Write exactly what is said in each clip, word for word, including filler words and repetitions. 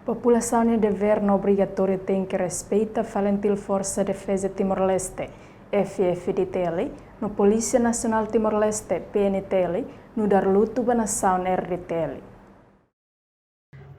Populasaun nia devér no obrigatóriu tenke respeita FALINTIL, Forsa Defeza Timor-Leste, F-FDTL, no Polísia Nasionál Timor-Leste, P N T L, nu'udar lutu ba nasaun R D T L.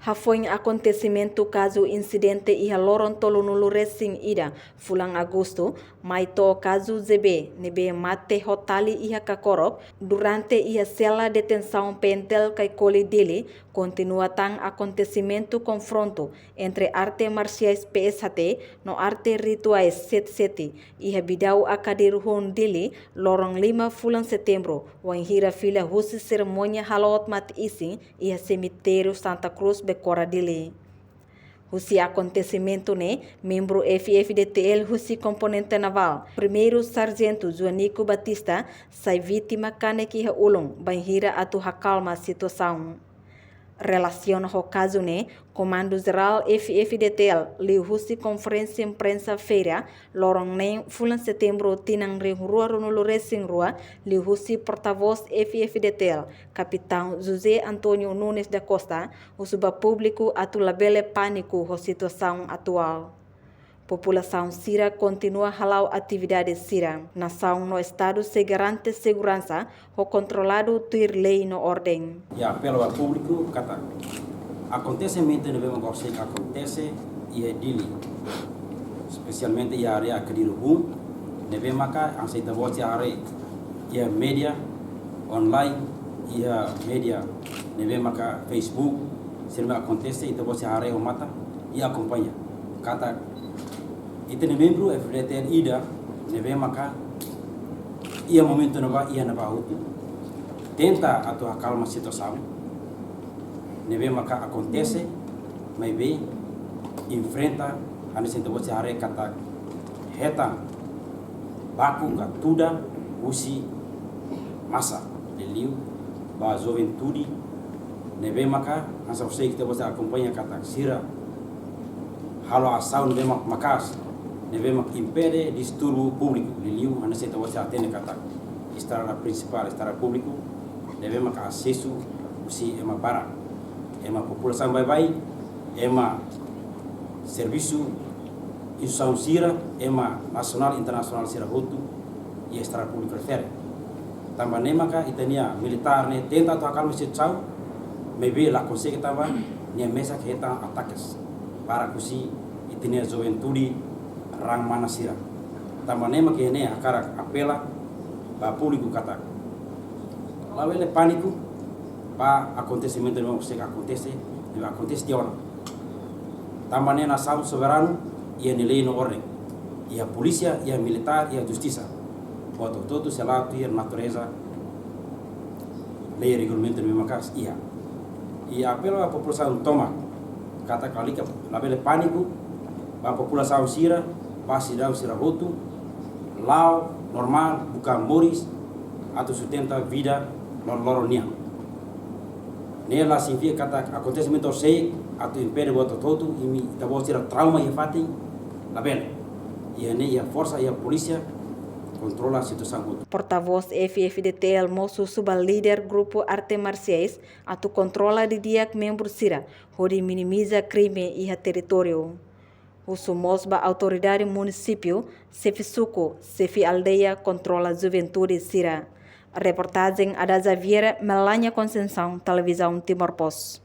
Hafoin akontesimentu kazu insidente iha loron tolunulu resin ida fulan Agostu, mai to'o kazu J B ne'ebé mate ho tali iha Kakorop durante iha sela detensaun P N T L Caicoli, Dili, kontinua tan akontesimentu konfrontu entre arte marsiais P S H T no arte rituais Sete Sete iha Bidau Akadiru-Hun, Dili, loron lima fulan Setembru, wainhira fila husi serimónia haloot mate-isin iha semitériu Santa Cruz, Becora, Dili. Husi akontesimentu ne'e, membru F-FDTL husi komponente navál, Primeiru Sarjentu Joanico Batista, sai vítima kanek iha ulun, bainhira atu hakalma situasaun. Relasiona ho kazu ne'e, Komandu Jerál F-FDTL, liuhusi konferénsia imprensa feira, loron neen fulan Setembru tinan rihun rua ruanulu resin rua, liuhusi portavós F-FDTL, Kapitaun José António Nunes da Costa, husu ba públiku atu labele pániku ho situasaun atuál. Populasaun sira kontinua hala'o atividade sira. Nasaun no Estadu sei garante seguransa ho kontroladu tuir lei no orden. I apela ba públiku katak akontesimentu ne'ebé maka sei akontese iha Dili, espesialmente iha área Akadiru-Hun, ne'ebé maka hanesan ita-boot sira haree iha média online, iha média ne'ebé maka Facebook, sira-ne'e akontese, ita-boot sira haree ho matan, i akompaña. Katak ita-nia membru F-FDTL ida ne'ebé maka iha momentu ne'ebá, iha ne'ebá hotu, tenta atu hakalma situasaun ne'ebé maka akontese, maibé enfrenta, hanesan ita-boot sira haree katak hetan baku ka tuda husi masa, liuliu ba juventude ne'ebé maka hanesan horiseik ita-boot sira akompaña katak sira halo asaun ne'ebé mak-, maka'as, ne'ebé mak impede distúrbiu públiku, liuliu hanesan ita-boot sira hatene katak estrada prinsipál, estrada públiku, ne'ebé maka asesu husi ema barak, ema populasaun baibain, ema servisu instituisaun sira, ema nasionál, internasionál sira hotu, iha estrada públiku refere. Tanba ne'e maka ita-nia militár ne'e tenta atu hakalma situasaun, maibé la konsege tanba nia mesak hetan atakes barak husi ita-nia juventude raan-mana sira. Tanba ne'e maka ne'e hakarak apela ba públiku katak labele pániku ba akontesimentu ne'ebé sei akontese, ne'ebé akontese tiha ona. Tanba ne'e nasaun soberanu iha nia lei no orden, iha polísia, iha militár, iha justisa. Buat hotu-hotu sei la'o tuir natureza, lei regulamentu ne'ebé maka'as iha. I apela ba populasaun tomak katak lalika, labele pániku, ba populasaun sira, ba sidadaun sira hotu, la'o normál, buka moris, atu sustenta vida loroloron nian. Ne'e la signifika katak akontesimentu horiseik atu impede buat hotu-hotu, imi ita-boot sira trauma iha fatin, labele. Iha ne'e iha forsa, iha polísia kontrola situasaun hotu. Portavós F-FDTL mós husu ba líder grupu arte marsiais atu kontrola didi'ak membru sira, hodi minimiza krime iha territóriu. Husu mós ba autoridade munisípiu, xefe suku, xefe aldeia kontrola juventude sira. Reportajen Ada Xavier, Melania Conceição, Televizaun Timor Post.